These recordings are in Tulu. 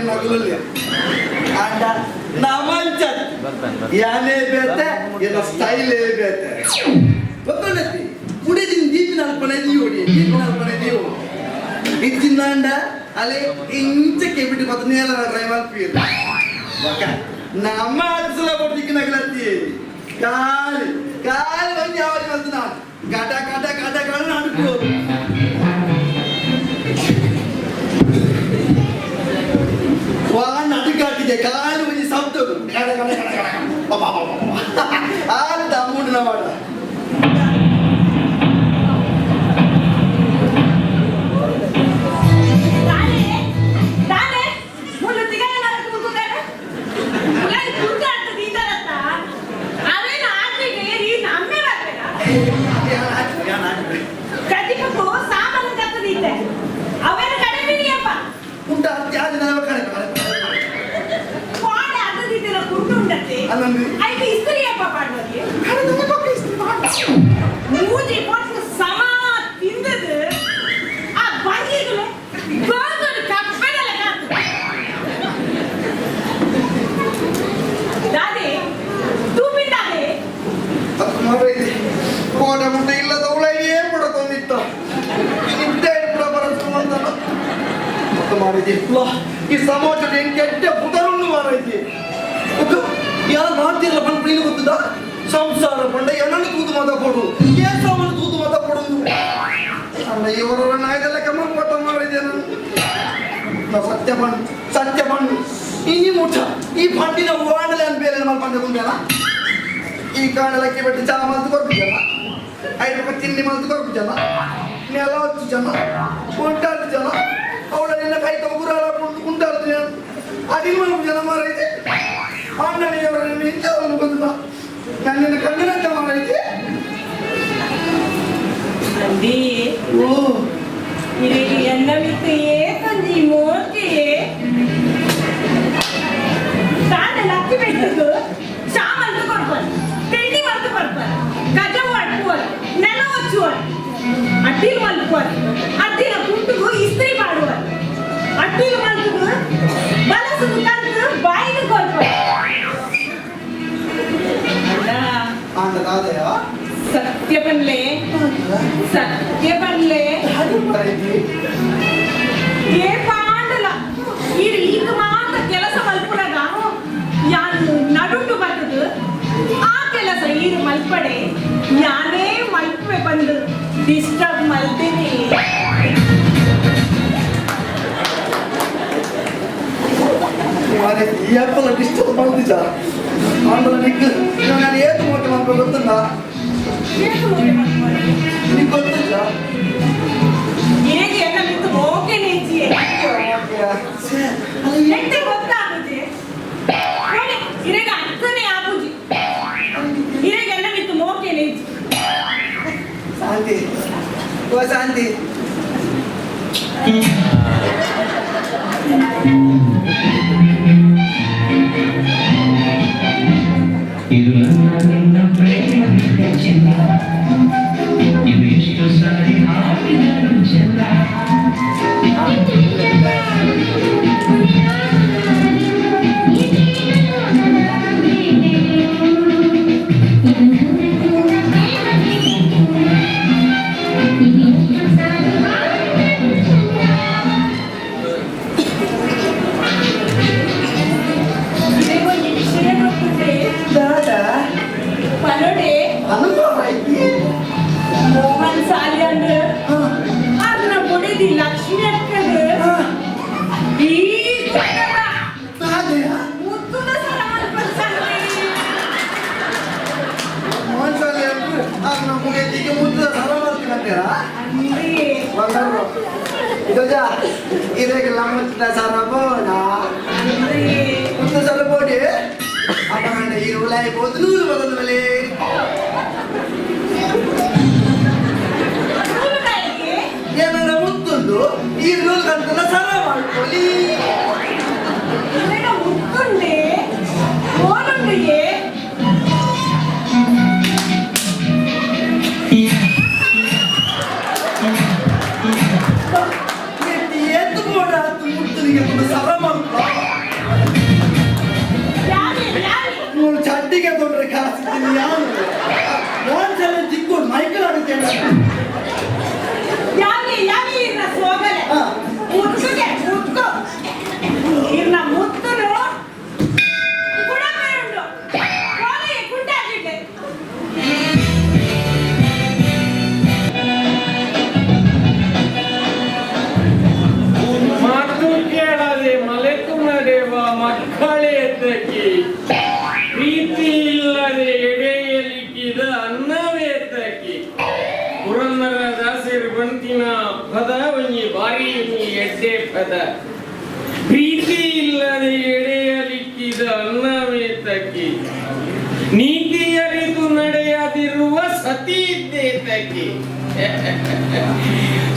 ನಗಲಲ್ಲಿ ಆಂಡ ನಮಂಚ ಯಾನೇ ಬೇತೆ ಏನ ಸ್ಟೈಲೇ ಬೇತೆ ಗೊತ್ತುಂಡತಿ ಉಡಿದಿನ ದೀಪಿನ ಅಲ್ಪನೆ ದೀವಡಿ ದೀಪಿನ ಅಲ್ಪನೆ ದೀವು ಇಜ್ಜಿಂದಾಂಡ ಅಲೆ ಇಂಚಕ್ಕೆ ಬಿಟ್ಟು ಮತ್ತೆ ನೇಲ ಡ್ರೈವ್ ಅಲ್ಪೀರ್ ಬಕ ನಮ್ಮ ಅತ್ಸಲ ಕೊಡ್ದಿಕ್ಕ ನಗಲತ್ತಿ ಕಾಲಿ ಕಾಲಿ ಬಂದು ಯಾವಾಗ ಬಂತು ನಾನು ಗಡ ಗಡ ಗಡ ಗಡ ನಡುಕು ವಾ ನಡುಕಾಟಿದೆ ಕಾಲು ಒಂಜಿ ಶಬ್ದ ಗಡ ಗಡ ಗಡ ಗಡ ಅಬ್ಬಾ ಆಲ್ ದಮ್ಮುಂಡು ಮಾಡ. ದಾನೆ ದಾನೆ ಮುಳ್ಳು ತಿಗಲೆ ಮರಕ್ಕೆ ಮುಗ್ಗುದಾನೆ ಮುಲಾಯಿ ಕುರ್ಕ ಅಂತ ದೀತಾರತ್ತ ಅವೇನ ಆದ್ರಿಗೆ ಈ ನಮ್ಮೆ ಬರ್ಬೇಕ. ಕದಿಪು ಸಾಮಾನು ಕತ್ತದೀತೆ ಅವೇನ ಕಡಿಮೆ ನೀಯಪ್ಪ. ಉಂಟ ಯಾರು ನಾವು ಕಡೆ ಪಾಡೆ ಅರ್ಧದೀತೆನ ಕುಂಟು ಉಂಡತ್ತೆ. ಅಲ್ಲಂದ್ರಿ? ಐಕೆ ಇಸ್ತ್ರಿಯಪ್ಪ ಪಾಡ್ವಲ್ಲಿ ಮೂಜಿ ಪೊಟ್ಟು ಸಮ ತಿಂದದು ಆ ಬಂಗಿಗಳು ಗೋಗರು ಕಪ್ಪೆದಲ್ಲ ಕಾತು ದಾದೆ ತೂಪಿದ್ದಾದೆ. ಅದು ಮಾರೈತಿ ಕೋಟೆ ಮುಟ್ಟೆ ಇಲ್ಲದ ಉಳೈಯೇ ಪಡ ತಂದಿತ್ತ ನಿದ್ದೆ ಕೂಡ ಬರಸ್ಕೊಂಡಂತಾನ ಮತ್ತು ಮಾರೈತಿ ಈ ಸಮಾಜ ಕೆಟ್ಟ ಪುದರುನ್ನು ಮಾರೈತಿ ಯಾರು ಮಾಡ್ತಿರಲ್ಲ ಪಂಡ ಪ್ರೀತಿ ಗೊತ್ತದ ಸಂಸಾರ ಪಂಡ ಏನನ್ನು ತೂತು ಮಾತಾ ಕೊಡು ಕೇಸವನ್ನು ತೂತು ಮಾತಾ ಕೊಡು ಅಲ್ಲ ಇವರ ನಾಯ್ದೆಲ್ಲ ಕಮ್ಮ ಕೊಟ್ಟ ಮಾರೈತೆ ನಾನು ಸತ್ಯ ಪಂಡ್ ಸತ್ಯ ಪಂಡು ಇನಿ ಮುಠ ಈ ಪಂಡಿನ ವಾಣಲೆ ಅಂತ ಬೇರೆ ಮಲ್ಪಂಡೆ ಮುಂದೆಲ್ಲ ಈ ಕಾಣಲಕ್ಕೆ ಬಿಟ್ಟು ಚಾ ಮಲ್ತು ಕೊರ್ಪು ಜನ ಐದು ತಿಂಡಿ ಮಲ್ತು ಕೊರ್ಪು ಜನ ನೆಲ ಹತ್ತು ಜನ ಉಂಟಾಡು ಜನ ಅವಳ ನಿನ್ನ ಕೈ ತಗುರಾಲ ಉಂಟಾಡು ಜನ ಅಡಿಗೆ ಮಲ್ಪು ಜನ ಮಾರೈತೆ ಅಣ್ಣನಿಯವರ ಇಂಥವನ್ನು ಬಂದ ನನ್ನ ಕಣ್ಣಿನಂತ ಮಾರೈತೆ. ಅಂದಿ. ಓ. ఇది ఎన్నమితే కొంజಿ ಮೋಕೆ ತಾನೆ ಲಕ್ಕಿ పెట్టు చామంతు కొడుకోరు తిండి మలుపు కొడుకోరు గజం పట్టుకోరు నెల వచ్చువారు అడ్డీలు మలుపుకోరు అడ్డీల పుట్టుకు ఇస్త్రీ పాడువారు అడ్డీలు మలుపుకు బలసు కంతు బాయిలు కొడుకోరు ಆಂಡ ದಾದಯ. ಸತ್ಯ ಪನ್ಲೆ ಸತ್ಯ ಪನ್ಲೆ. ಅದು ಮಾರೈತಿ. ఏ పాండల మీరు ఈక మాత ಕೆಲಸ ಮಲ್ಪುನಗ ಯಾನು ನಡುಟು ಬರ್ತದು ಆ ಕೆಲಸ ಈರು ಮಲ್ಪಡೆ ಯಾನೇ ಮಲ್ಪೆ ಬಂದು ಡಿಸ್ಟರ್ಬ್ ಮಲ್ತೀನಿ. ಮಾರೈತಿ ಈ ಅಪ್ಪಲ ಡಿಸ್ಟರ್ಬ್ ಮಲ್ತಿಜ ಆಂಡಲ ನಿಕ್ ನಾನು ಏತು ಮೋಟೆ ಮಲ್ಪ ಗೊತ್ತುಂಡ? ಏತು ಮೋಕೆ ಮಲ್ಪುವರೆ? ನಿಕ್ ಗೊತ್ತುಂಡ? ಹೇಗೆ ಎಲ್ಲ ನಿಂತು ಮೋಕೆ ನೇಜಿಯೇ ಎಟ್ಟೆ ಗೊತ್ತಾಗುಜಿ ನೋಡಿ ಇರೆಗ ಅರ್ಥನೇ ಆಗುಜಿ ಇರೆಗೆಲ್ಲ ನಿಂತು ಮೋಕೆ ನೇಜಿ. ಶಾಂತಿ ಓ ಶಾಂತಿ. ಇದು ನನ್ನ ನಿನ್ನ ಪ್ರೇಮ ಚಿನ್ನ ಇದು ಎಷ್ಟು ಸಾರಿ ಹಾಡಿದರು ಚೆನ್ನ. ಇರೆಗೊಂಜಿ ವಿಷಯ ಗೊತ್ತುಂಡೆ? ದಾದ? ಪನೊಡೆ. ಅನುಭವ ಐತಿ. ಮೋಹನ್ ಸಾಲಿಯನ್ ಅರ್ನ ಬುಡಿದಿ ಲಕ್ಷ್ಮಿ ಅಕ್ಕಗ ಈ ಕುಕ್ಕರ ದಾದಯ. ಮುತ್ತುದ ಸರ ಮಲ್ಪಂಚಾಂದೆ. ಮೋಹನ್ ಸಾಲಿ ಅಂದ್ರೆ ಆ ನಮಗೆ ಈಗ ಮುದ್ದ ಸರ ಮಾಡ್ತೀನಂತೀರಾ? ಅಂದೆ. ಬಂಗಾರು ಇದಜ ಇದಕ್ಕೆ ಲಮ್ಮತ್ತಿನ ಸರ ಬೋಡ. ಅಂದೆ. ಮುತ್ತ ಸರ ಬೋಡಿ ಅಪ್ಪ ಈ ಉಲಾಯಿ ಬೋದು ನೂಲು ಬದಲ ಮೇಲೆ. ನೂಲುಕಾಯಿಗೆ. ಏನಾರ ಮುತ್ತುಂಡು ಈ ನೂಲು ಕಂತಲ್ಲ ಸರ ಮಾಡ್ಕೊಳ್ಳಿ. ಇರೆಗ ಮುತ್ತುಂಡೆ ಓಲುಂಡಿಗೆ. ಎತ್ತು ಬೋಡ ಮುತ್ತುನಿಗೆ ಒಂದು ಸರ ಮಾಡ್ಕೊ. ಸಿಗ್ತೀನಿ ಯಾರು ಮೋಹನ್ ದಿಕ್ಕು ಮೈಕಲ್ ಆಡುತ್ತೇನೆ. ಯಾವಿ ಯಾವಿ ಇರ್ನ ಸೋಗಲೆ. ಹಾ. ಮುತ್ತುಗೆ ಮುತ್ತು ಇರ್ನ ಮುತ್ತುನು ಗುಣಮೆ ಉಂಡು ಕೋಲಿ ಕುಂಟಾಜಿಡ್ಡೆ. ಮಾತು ಕೇಳದೆ ಮಲೆತು ನಡೆವ ಮಕ್ಕಳೇ ತಗಿ, ಪ್ರೀತಿ ಇಲ್ಲದೆ ಎಡೆಯಲಿಕ್ಕಿದ ಅನ್ನವೇ ತಗಿ. ಪುರಂದರ ದಾಸರು ಬಂತಿನ ಪದ ಒಂಜಿ ಬಾರಿ ಒಂಜಿ ಎಡ್ಡೆ ಪದ. ಪ್ರೀತಿ ಇಲ್ಲದೆ ಎಡೆಯಲಿಕ್ಕಿದ ಅನ್ನವೇ ತಗಿ, ನೀತಿ ಅರಿತು ನಡೆಯದಿರುವ ಸತಿ ಇದ್ದೇ ತಗಿ,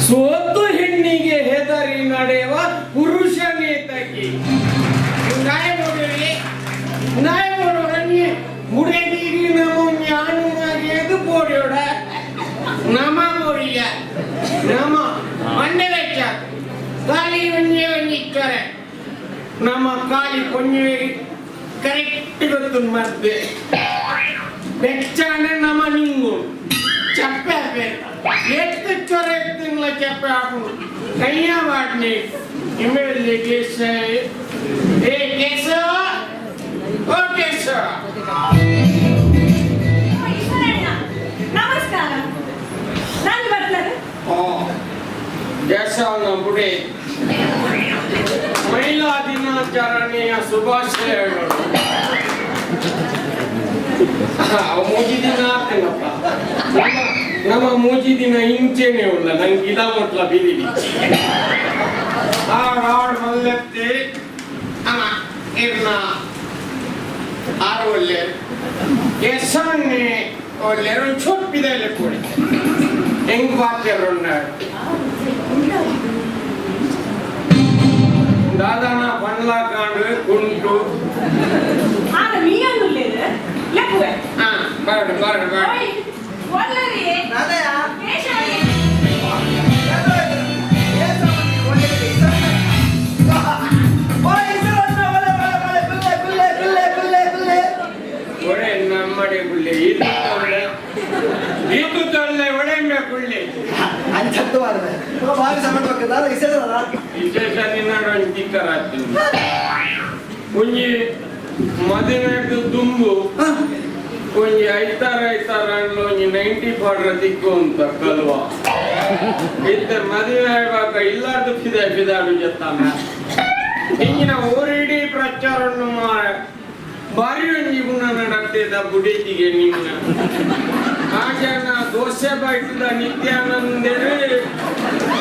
ಸೋತು ಹೆಣ್ಣಿಗೆ ಹೆದರಿ ನಡೆವ ಪುರುಷನೇ ತಗಿ. ಮುಡೆದಿರಿ ನಮ್ಮ ಜ್ಞಾನು ಮಗೆದು ಪೋಡ್ಯೋಡ ನಮ ಮೊರಿಯ ನಮ ಮಂಡೆ ವೆಚ್ಚ ಖಾಲಿ ಒಂಜೆ ಒಂಜಿ ಇಕ್ಕರೆ ನಮ್ಮ ಖಾಲಿ ಕೊಂಜುವೇರಿ ಕರೆಕ್ಟ್ ಗೊತ್ತು ಮತ್ತೆ ಬೆಚ್ಚಾನೆ ನಮ್ಮ ನಿಂಗು ಚಪ್ಪೆ ಎತ್ತು ಚೊರ ಎತ್ತಿನ್ಲ ಚಪ್ಪೆ ಹಾಕು ಕೈಯ ವಾಡ್ನಿ ಇಮೇಲೆ ಕೇಸ. ಏ ಕೇಶವ, ಓ ಕೇಶವ. ಓ, ಈಶ್ವರಣ್ಣ ನಮಸ್ಕಾರ. ನಾನು ಬರ್ತಾರೆ. ಓ ಕೇಶವನ ಬುಡಿ, ಮಹಿಳಾ ದಿನಾಚರಣೆಯ ಶುಭಾಶಯಗಳು. ಅವ ಮೂಜಿ ದಿನ ಆಗ್ತೇನಪ್ಪ. ನಮ್ಮ ನಮ್ಮ ಮೂಜಿ ದಿನ ಇಂಚೆನೆ ಉಲ್ಲ ನಂಗೆ ಇದ ಮೊಟ್ಲ ಬಿದಿಡಿ ಆಡ್ ಆಡ್ ಮಲ್ಲೆತ್ತಿ ಅಮ್ಮ ಇರ್ನ ಆರು ಒಳ್ಳೆ ಎಸಣ್ಣೆ ಒಳ್ಳೆ ಚೊಪ್ಪಿದೆಲ್ಲ ಕೊಡಿ ಹೆಂಗ್ ಪಾತ್ಯರುಂಡ ದಾದಾನ ಪಂಡ್ಲಾ ಕಾಂಡು ಕುಂಟು. ಆಗ ನೀಯನ್ನುಲ್ಲೇರು ಲೆಕ್ಕುವೆ. ಹಾ, ಬರಡು ಬರಡು ಬರಡು. ಓಯ್ ಒಲ್ಲರಿ. ನಾದಯ. ಕೇಶವಯ್ಯ. ಒಡೆ ನಮ್ಮಡೆ ಗುಳ್ಳೆ ಇದು ತೊಳ್ಳೆ ಇದು ತೊಳ್ಳೆ ಒಡೆಂಬೆ ಗುಳ್ಳೆ. ವಿಶೇಷ ನಿನ್ನಡೊಂದು ತಿಕ್ಕರಾಗ್ತೀನಿ. ಒಂಜಿ ಮದಿಮೆಡ್ದು ದುಂಬು ಒಂಜಿ ಐತಾರ ಐತಾರ ಅಂಡ್ಲ ಒಂಜಿ 90 ಪಾಡ್ರ ದಿಕ್ಕು ಅಂತ ಕಲ್ವ ಇತ್ತ ಮದುವೆ ಆಗುವಾಗ ಇಲ್ಲಾರ್ದು ಫಿದೆ ಫಿದಾಡು ಜತ್ತಾಮ ಇಂಜಿನ ಊರಿಡೀ ಪ್ರಚಾರವನ್ನು ಮಾರ ಬಾರಿ ಒಂಜಿ ಗುಣ ನಡಕ್ತಿದ್ದ ಬುಡೀತಿಗೆ ನಿನ್ನ ಆ ಜನ ದೋಸೆ ಬೈಟಿದ ನಿತ್ಯಾನಂದರು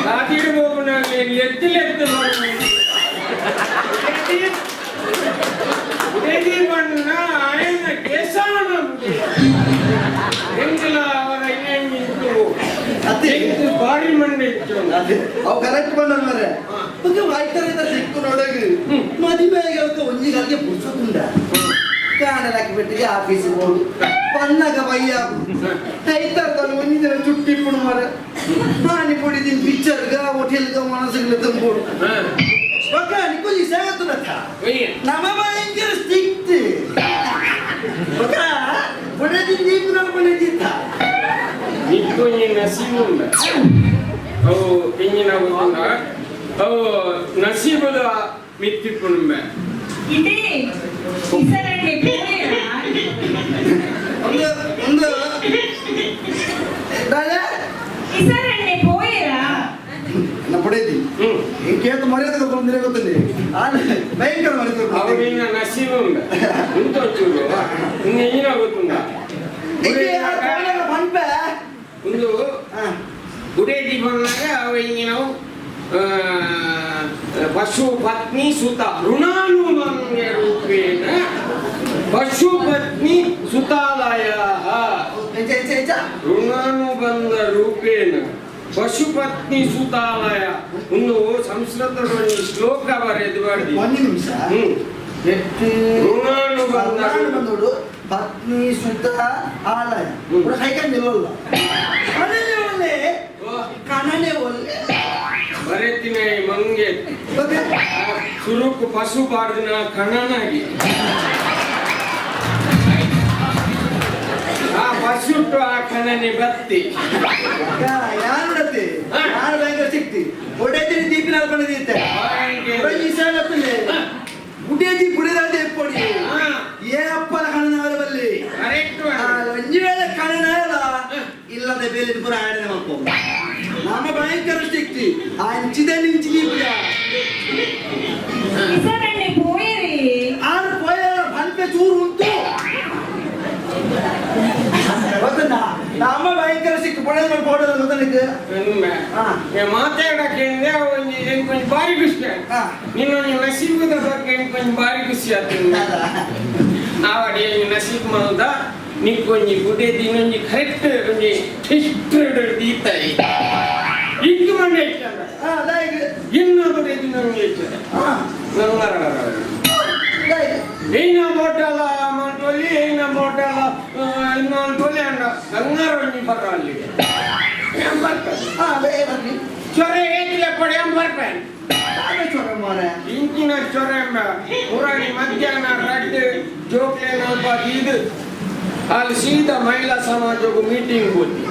ಕಾದಿಡು ಹೋಗುನಲ್ಲಿ ಎತ್ತಿಲೆತ್ತು ಬುಡೇದಿ ಬಣ್ಣ ಆಯನ ಕೇಸಾನ ಎಂಗಿಲ ಅವರ ಇನ್ನೇನು ಅತ್ತೆ. ಬಾರಿ ಮಂಡೆ ಇತ್ತು. ಅವು ಕರೆಕ್ಟ್ ಬಂದ ಮರೆ ಆಯ್ತಾರ ಸಿಕ್ಕು ನೋಡಗ ಮದುವೆ ಆಗ ಒಂಜಿ ಕಾಲಿಗೆ ಪುರ್ಸೊತ್ತುಂಡ ಕಾಣಲಾಕಿ ಬಿಟ್ಟಿಗೆ ಆಫೀಸಿಗೆ ಹೋಗು ಪನ್ನಾಗ ಬಯ್ಯ ಐತಾರ ತಾನು ಒಂಜಿ ದಿನ ಚುಟ್ಟಿ ಇಪ್ಪುಡು ಮರೆ ಪಾನಿ ಪೊಡಿ ತಿನ್ ಪಿಕ್ಚರ್ಗ ಹೋಟೆಲ್ಗ ಮನಸ್ಸುಗಳ ತುಂಬೋಡು. ಬೊಕ್ಕ ನಿಕ್ಕೊಂಜಿ ಸೇವತ್ತುನಕ್ಕ. ಒಯ್ಯ. ನಮ್ಮ ಭಯಂಕರ ಸ್ಟಿಕ್ಟ್ ಬೊಕ್ಕ ಬುಡದಿ ನೀಕು ಬುಡದಿತ್ತ. ನಿಕ್ಕೊಂಜಿ ನಸೀಬು ಉಂಡ ಅವು ಇಂಜಿನ ಗೊತ್ತುಂಡ ಅವು ನಸೀಬುದ ಮಿತ್ತಿಪ್ಪುಂಬೆ. ಇಡೀ ಈಶ್ವರಣ್ಣೆ ಪೋಯೆರಾ? ಒಂದು ಒಂದು ದಾದ. ಈಶ್ವರಣ್ಣೆ ಪೋಯೆರಾ? నా ಪಡೆದಿ ಇಂಕೇತ ಮರ್ಯಾದೆ ಕೊಡ್ತಾರೆ ಗೊತ್ತಿಲ್ಲ ಭಯಂಕರ ಮರ್ಯಾದೆ. ಅವು ನಿನ್ನ ನಸೀಬು ಉಂಡ ಉಂಟೊಚ್ಚೂರು ಇನ್ನು ಇಂಜಿನ ಗೊತ್ತುಂಡ. ಪಂಪೆ. ಒಂದು ಗುಡೇದಿ ಬಂದಾಗ ಅವು ಇಂಜಿನವು ಪಶು ಪತ್ನಿ ಸುತ ಋಣಾನುಬಂಧ ರೂಪೇಣ ಪಶು ಪತ್ನಿ ಸುತಾಲಯ. ಋಣಾನುಬಂಧ ರೂಪೇಣ ಪಶುಪತ್ನಿ ಸುತಾಲಯ ಒಂದು ಸಂಸ್ಕೃತದ ಒಂದು ಶ್ಲೋಕ ಬರೆದು ಬರ್ದಿ. ಒಂದು ನಿಮಿಷ. ಎಟ್ಟು ಋಣಾನುಬಂಧ. ಋಣಾನುಬಂಧುಡು ಪತ್ನಿ ಸುತ ಆಲಯ. ఇప్పుడు ಹೈಕಂಡ್ ನಿಲ್ಲಲ್ಲ ಅದೇ ಒಳ್ಳೆ ಕಣನೆ ಒಳ್ಳೆ. ಬರೆತಿನ ಮಂಗೆ. ಓಕೆ. ಸುರುಕು ಪಶು ಬಾರ್ದಿನ ಕಣನಾಗಿ. ಯಾನನೆ ಬತ್ತಿ ಯಾನುಡತಿ ಯಾರು ಭಯಂಕರ ಸಿಕ್ತಿ ಒಡೆದಿರಿ ದೀಪಿನ ಅಲ್ಪನೆ ದೀತೆ ಉಡೇಜಿ ಪುಡಿದಾದೆ ಎಪ್ಪೊಡಿ ಏ ಅಪ್ಪನ ಕಣ್ಣನವರ ಬಲ್ಲಿ ಒಂಜಿ ವೇಳೆ ಕಣ್ಣನಲ್ಲ ಇಲ್ಲದ ಬೇಲೆ ಪೂರ ಆಡನೆ ಮಕ್ಕಳು ನಮ್ಮ ಭಯಂಕರ ಸಿಕ್ತಿ ಅಂಚಿದೆ ನಿಂಚಿ ದೀಪಿದ ಇಸರಣ್ಣೆ ಪೋಯರಿ ಆರು ಪೋಯ ಬಂತೆ ಚೂರು ಉಂಟು ಗೊತ್ತುಂಟಾ ನಮ್ಮ ಭಯಂಕರ ಸಿಕ್ಕು ಪೊಡೆ ಮಾಡಿ ಪೌಡರ್ ಗೊತ್ತನಿಗೆ ಮಾತಾಡಕ್ಕೆ ಒಂಜಿ ಎಂಕ್ ಒಂಜಿ ಬಾರಿ ಖುಷಿ ಆಯ್ತು. ನಿನ್ನೊಂಜಿ ನಸೀಬದ ಬಗ್ಗೆ ಎಂಕ್ ಒಂಜಿ ಬಾರಿ ಖುಷಿ ಆಯ್ತು. ಆವಡಿ ನಸೀಬ್ ಮಲ್ದ ನಿಕ್ಕೊಂಜಿ ಗುಡೆ ದಿನೊಂಜಿ ಕರೆಕ್ಟ್ ಒಂಜಿ ಟೆಸ್ಟ್ ದೀತಾಯಿ ಇಂಕ್ ಮಂಡೆ ಇಟ್ಟಲ್ಲ ಇನ್ನು ಗುಡೆ ದಿನೊಂಜಿ ಇಟ್ಟದೆ ನಂಗರ ಏನ ಮೋಟಲ ಮಂಟೋಲಿ ಏನ ಮೋಟಲ ಇನ್ನೊಂದು ಅಂಡ ಗಂಗಾರ ಒಂಜಿ ಬರ್ರ ಅಲ್ಲಿ ಏನ್ ಬರ್ತದೆ ಚೊರೆ ಏನಿಲ್ಲ ಪಡೆ ಏನ್ ಬರ್ಪೇನೆ ಇಂಚಿನ ಚೊರೆ ಎಂಬ ಪುರಾಣಿ ಮಧ್ಯಾಹ್ನ ರಡ್ಡು ಜೋಕ್ಲೇನಲ್ಪ ಇದು ಅಲ್ಲಿ ಸೀದಾ ಮಹಿಳಾ ಸಮಾಜಕ್ಕೂ ಮೀಟಿಂಗ್ ಹೋಗಿ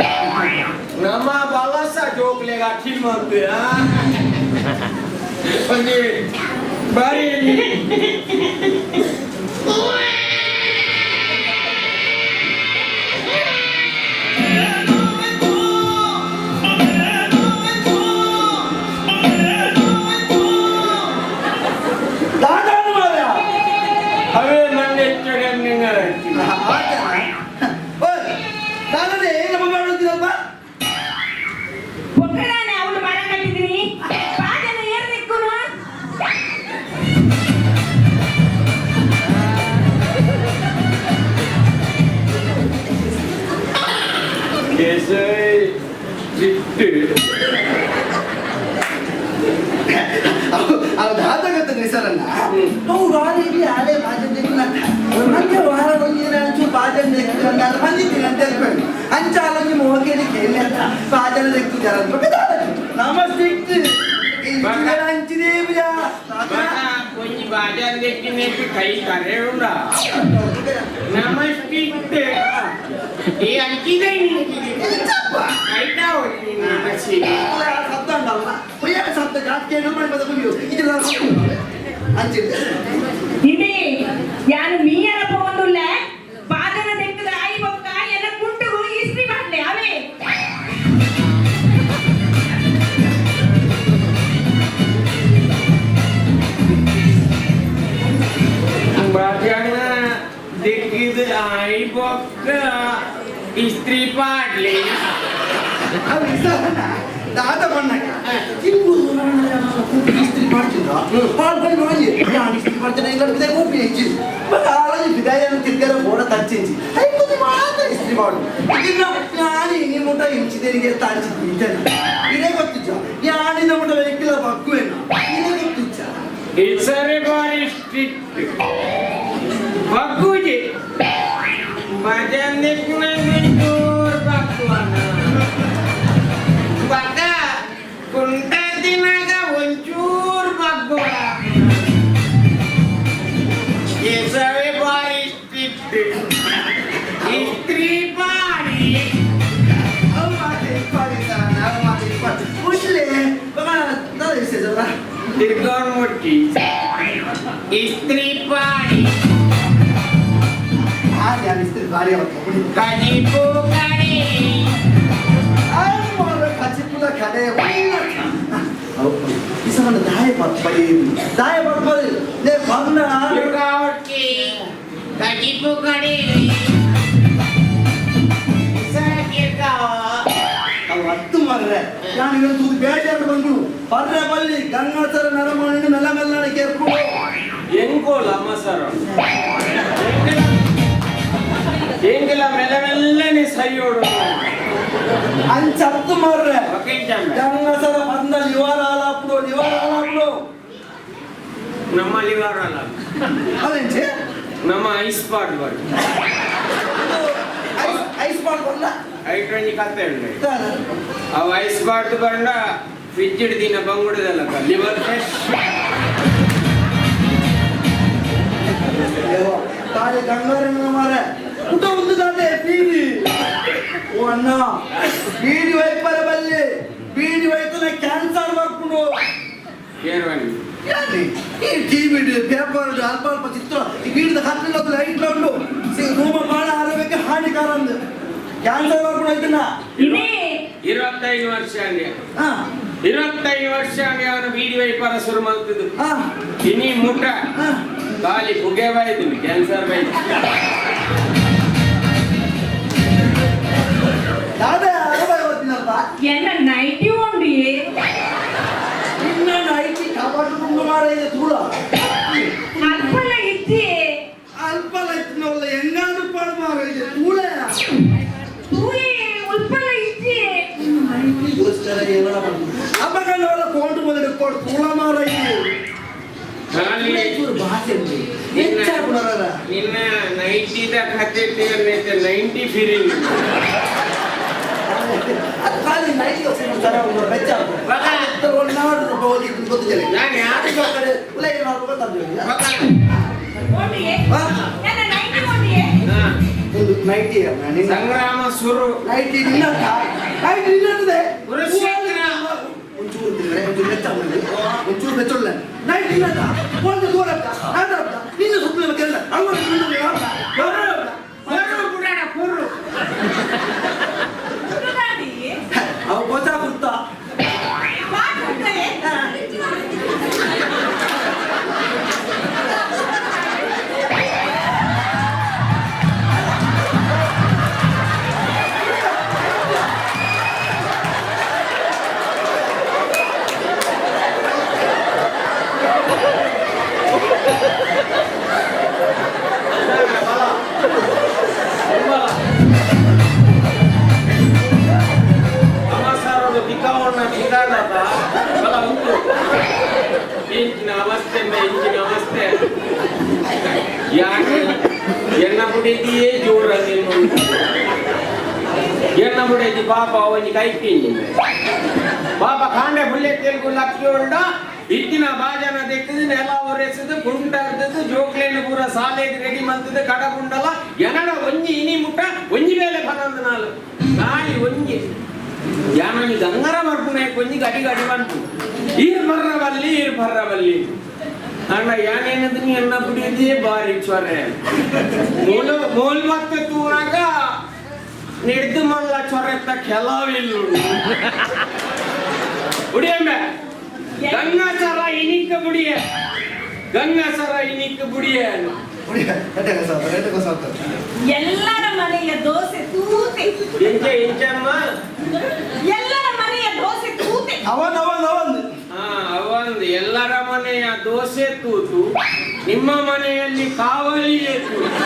ನಮ್ಮ ಬಲಸ ಜೋಕ್ಲೆಗ ಅಠಿಲ್ ಮಂತು ಒಂಜಿ ಬಾರಿ ಅವೇ ಮಂಡೆ ಚೊರೆ ನಿಂಗರ ಒಕ್ಕಡಾನೆ ಅವಳು ಮರ ಕಟ್ಟಿದ್ದೀನಿ ಬಾಜನ ಏರ್ ನಿಕ್ಕುನು ಕೇಸೈ ಜಿಟ್ಟು ಅವು ದಾದಾಗತ್ತೆ ನಿಸರನ್ನ ಅವು ಆಲೆ ಭಾಜನ್ ನಂಗೆ ವಾರ ಒಂಜಿ ಅಂಚು ಭಾಜನ್ ಬಂದಿದ್ದೀನಿ ಅಂತ ಹೇಳ್ಕೊಂಡು ಅಂಚ ಅಲ್ಲೊಂಜಿ ಮೋಗೇಲಿ ಕೇಳಿ ಅಂತ ಭಾಜನ ದೆಕ್ಕು ಜರ ನಮಸ್ತೆ ಅಂಚಿದೇ ಒಂಜಿ ಬಾಜಾರ್ ದೆಕ್ಕಿನ ಕೈ ಕರೆ ಉಂಡ ನಮಸ್ತೆ ಈ ಅಂಚಿದೆ ಕೈಟಾ ಒಂಜಿ ನಮಸ್ತೆ ಶಬ್ದ ಉಂಟಲ್ಲ ಶಬ್ದ ಜಾಸ್ತಿ ಏನು ಮಾಡಿ ಇದೆಲ್ಲ ಅಂಚಿದೆ ಇನಿ ಯಾನು ಮೀಯರ ಪೋಂದುಲ್ಲ ಬಾಜನ ದೆಕ್ಕದ ಆಯಿ ಬೊಕ್ಕ ಎನ್ನ ಕುಂಟುಗು ಇಸ್ತ್ರಿ ಮಾಡ್ಲೆ ಅವೇ ಬಾಜಾನ ದೆಕ್ಕಿದ ಆಯಿ ಬೊಕ್ಕ ಇಸ್ತ್ರಿ ಪಾಡ್ಲಿ ಅವು ಇಸರನ್ನ ದಾದ ಬಣ್ಣಕ ತಿಂಗು ಇಸ್ತ್ರಿ ಮಾಡ್ತಿದ್ರ ಪಾಡ್ಕೊಂಡು ಮಾಡಿ ನಾನು ಇಸ್ತ್ರಿ ಮಾಡ್ತೇನೆ ಇಲ್ಲ ಬಿದಾಯ ಹೋಗಿ ಹೆಚ್ಚಿ ಮತ್ತೆ ಆಳಲ್ಲಿ ಬಿದಾಯ ತಿರ್ಗಾರ ಬೋಡ ತಚ್ಚಿಂಚಿ ಐದು ಮಾತ್ರ ಇಸ್ತ್ರಿ ಮಾಡು ಇದನ್ನ ನಾನು ಇನಿ ಮುಟ ಇಂಚಿದರಿಗೆ ತಾಂಚಿ ತಿಂತೇನೆ ಇದೇ ಗೊತ್ತಿಚ್ಚ ಯಾನಿನ ಮುಟ ವೆಹಿಕಲ್ ಬಗ್ಗುವೇನ ಇದೇ ಗೊತ್ತಿಚ್ಚ ಇಸರೆ ಬಾರಿ ಸ್ಟ್ರಿಕ್ಟ್ ಬಗ್ಗುಜಿ ಬಾಜಾನ್ ದೆಕ್ಕಿನ ಜೋರ್ ಬಗ್ಗುವನ ಬಗ ಕುಂಟ ದಿನಾಗ ಒಂಚೂರು ಬಗ್ಗುವ ಇಸರೆ ಬಾರಿ ಸ್ಟ್ರಿಕ್ಟ್ ಇಸ್ತ್ರಿ ಬಾರಿ ಅವು ಮಾತ್ರ ಇಪ್ಪಾಡಿ ಸರ್ ನಾವು ಮಾತ್ರ ಇಪ್ಪಾಡಿ ಖುಷಿಲೇ ನಾನು ಇಷ್ಟ ತಿರ್ಗಾನ್ ಮುಟ್ಟಿ ಇಸ್ತ್ರಿ ಪಾಡಿ ಹಾಗೆ ಇಸ್ತ್ರಿ ಭಾರಿ ಅವತ್ತು ಕಜಿಪು ಕಡೆ ಕಚಿಪುಲ ಕಡೆ ಈ ಸಮಯ ದಾಯ ಪಡ್ಪಡಿ ದಾಯ ಪಡ್ಪಡಿ ಲೇ ಬಂದ ತಿರ್ಗಾವಟ್ಟಿ ಕಜಿಪು ಕಡೆ ಅವು ಹತ್ತು ಮರ್ರೆ ನಾನು ಇವತ್ತು ತೂದು ಬೇಜಾರು ಬಂದ್ಬಿಡು ಬರ್ರೆ ಬಲ್ಲಿ ಗಂಗಾಸರ ನರಮಣಿ ಮೆಲ್ಲ ಮೆಲ್ಲನೆ ಕೇರ್ಕೊಂಡು ಎಂಕೋಲ ಮಸರ ಎಂಗೆಲ್ಲ ಮೆಲ್ಲ ಮೆಲ್ಲನೆ ಸೈಯೋಡು ಅಂಚತ್ತು ಮರ್ರೆ ಗಂಗಾಸರ ಬಂದ ಲಿವರ್ ಹಾಲಾಪುಡು ಲಿವರ್ ಹಾಲಾಪುಡು ನಮ್ಮ ಲಿವರ್ ಅಲ್ಲ ಅದೇಂಚೆ ನಮ್ಮ ಐಸ್ ಪಾಡ್ ಬರ್ ಐಸ್ ಐಸ್ ಮಾಡ್ಕೊಲ್ಲ ಐಟ್ರಂಜಿ ಕತೆ ಉಂಟು ಅವು ಐಸ್ ಬಾರ್ದು ಬಂಡ ಫ್ರಿಜ್ ದಿನ ಬಂಗುಡದಲ್ಲ ಲಿವರ್ ಫ್ರೆಶ್ ತಾಳಿ ಗಂಗಾರಣ್ಣ ಮಾರೆ ಊಟ ಒಂದು ದಾದೆ ಪೀರಿ ಓ ಅಣ್ಣ, ಬೀಡಿ ವೈಪರ ಬಲ್ಲಿ, ಬೀಡಿ ವೈತನ ಕ್ಯಾನ್ಸರ್ ಬರ್ಪುಂಡು. ಏರ್ವನಿ. ಯಾನಿ? ಈ ಟಿವಿ ಪೇಪರ್ ಅಲ್ಪ ಅಲ್ಪ ಚಿತ್ರ, ಈ ಬೀಡಿದ ಕತ್ತಲ ಲೈಟ್ ಉಂಟು. ಧೂಮಪಾನ ಆರೋಗ್ಯಕ್ಕೆ ಹಾನಿಕಾರ ಅಂದು ಕ್ಯಾನ್ಸರ್ ಬರ್ಪುಂಡು ಐತನ. ಇದೇ. 25 ವರ್ಷ ಅಂದ್ಯ. ಹಾ. 25 ವರ್ಷ ಅಂದ್ಯ ಅವನು ಬೀಡಿ ವೈಪರ ಶುರು ಮಾಡ್ತಿದ್ದು. ಹಾ. ಇನಿ ಮುಟ್ಟ ಹಾ. ಖಾಲಿ ಪುಗೆ ಬಾಯ್ತೀನಿ, ಕ್ಯಾನ್ಸರ್ ಬಾಯ್ತು. ದಾದಾ ಅರವೈ ಹೊತ್ತಿನಲ್ಪ. ಎನ್ನ ನೈಟಿ ಉಂಡು. ಇನ್ನ ನೈಟಿ ಕಾಪಾಡಿಕೊಂಡು ಮಾರ ಇದೆ ತೂಳ. ಅಲ್ಪಲ್ಲ ಇದ್ದಿ. ಅಲ್ಪ ಲೈತ್ನವಲ್ಲ, ಹೆಂಗಾದ್ರೂ ಪಾಡು ಮಾರ ಇದೆ ತೂಳ. ತೂಯಿ ಉಲ್ಪಲ್ಲ ಇದ್ದಿ. ಗೋಸ್ಕರ ಏನಾರ ಅಪ್ಪಗಲ್ಲ ಕೋಂಟು ಮೊದಲು ಕೊಡು ತೂಳ ಮಾರ ಇದೆ. ಖಾಲಿ ಚೂರು ಭಾಷೆ ಉಂಟು. ಹೆಚ್ಚಾಗ್ಬಿಡೋರ. ನಿನ್ನ ನೈಟಿದ ಕತೆ 90 ಫಿರಿಂಗ್. ಅದು ಖಾಲಿ ನೈಟಿ ಸರ ಒಂದು ಬೆಚ್ಚ ಒಂದು ನಾಡು ರೂಪಾಯಿ ಹೋಗಿ ಗೊತ್ತಿಲ್ಲ. ನಾನು ಯಾರು ಕಡೆ ಉಲೈ ಏನಾದ್ರು ಗೊತ್ತಾಗ್ಲಿಲ್ಲ. ಉಂಡು. ಹಾ? ಎನ್ನ ನೈಟಿ ಉಂಡು. ಒಂದು ನೈಟಿ ಅಮ್ಮ, ನಿನ್ನ ಸಂಗ್ರಾಮ ಸುರು. ನೈಟಿ ನಿನ್ನ ನೈಟಿ ನಿನ್ನತ್ತದೆ. ಕುರುಕ್ಷೇತ್ರ. ಒಂಚೂರು ತಿಂದರೆ ಒಂಚೂರು ಬೆಚ್ಚ ಆಗುದು. ಒಂಚೂರು ಬೆಚ್ಚೊಳ್ಳೆ ನೈಟಿ ನಿನ್ನತ್ತ ಒಂದು ದೂರ ನಿನ್ನ ಸುತ್ತಲೂ ಕೇರಳ ಕುರು ಬುಡಾಡ ಕುರು. ಉಂಡುದಾಡಿ. ಅವು ಗೊತ್ತಾ ಕುರ್ತಾ. ಬಾಕುಂಟೆ. ಸಮಾಸಾರದ ಬಿಕಾವಣ್ಣ ಬಿಗಾಡದ ಬಲ ಉಂಟು. ಇಂಚಿನ ಅವಸ್ಥೆ ಇಂಚಿನ ಅವಸ್ಥೆ ಯಾಕೆ? ಎಣ್ಣ ಬುಡೈತಿಯೇ ಜೋರ ನೀನು. ಎಣ್ಣ ಬುಡೈತಿ ಪಾಪ ಒಂಜಿ ಕೈಪಿಂಜಿ ಪಾಪ ಕಾಂಡೆ ಬುಲ್ಲೆ ತೆಲುಗು ಲಕ್ಕಿ ಉಂಡ ಇತ್ತಿನ ಬಾಜನ ದೆಕ್ಕದು, ನೆಲ ಒರೆಸದು, ಕುಂಟ ಅರ್ಧದು, ಜೋಕ್ಲೇನು ಪೂರ ಸಾಲೆಗ್ ರೆಡಿ ಮಂತದ ಕಡಗುಂಡಲ ಎನಡ ಒಂಜಿ ಇನಿ ಮುಟ್ಟ ಒಂಜಿ ಬೇಲೆ ಪನಂದು ನಾಲು ನಾಯಿ ಒಂಜಿ ಯಾನೊಂಜಿ ಗಂಗರ ಮರ್ಪುನೆ ಒಂಜಿ ಗಡಿ ಗಡಿ ಬಂತು ಈರ್ ಬರ್ರವಲ್ಲಿ ಈರ್ ಬರ್ರವಲ್ಲಿ ಅಣ್ಣ ಯಾನೇನದು ನೀ ಅಣ್ಣ ಬಿಡಿಯದೇ ಬಾರಿ ಚೊರೆ ಮೂಲ ಮೂಲ್ ಮತ್ತೆ ತೂನಾಗ ನೆಡ್ದು ಮಲ್ಲ ಚೊರೆತ್ತ ಕೆಲವಿಲ್ಲ ಬುಡಿಯಮ್ಮ. ಗಂಗಾಸರ ಇನಿಕ್ಕ ಬುಡಿಯ, ಗಂಗಾಸರ ಇನಿಕ್ಕ ಬುಡಿಯ. ಎಲ್ಲರ ಮನೆಯ ದೋಸೆ ತೂತೆ. ಎಂಚ ಎಂಚಮ್ಮ? ಎಲ್ಲರ ಮನೆಯ ದೋಸೆ ತೂತೆ. ಅವನ್ ಅವನ್ ಅವನ್. ಹಾ, ಅವಂದು ಎಲ್ಲರ ಮನೆಯ ದೋಸೆ ತೂತು, ನಿಮ್ಮ ಮನೆಯಲ್ಲಿ ಕಾವಲಿಯೇ ತೂತು.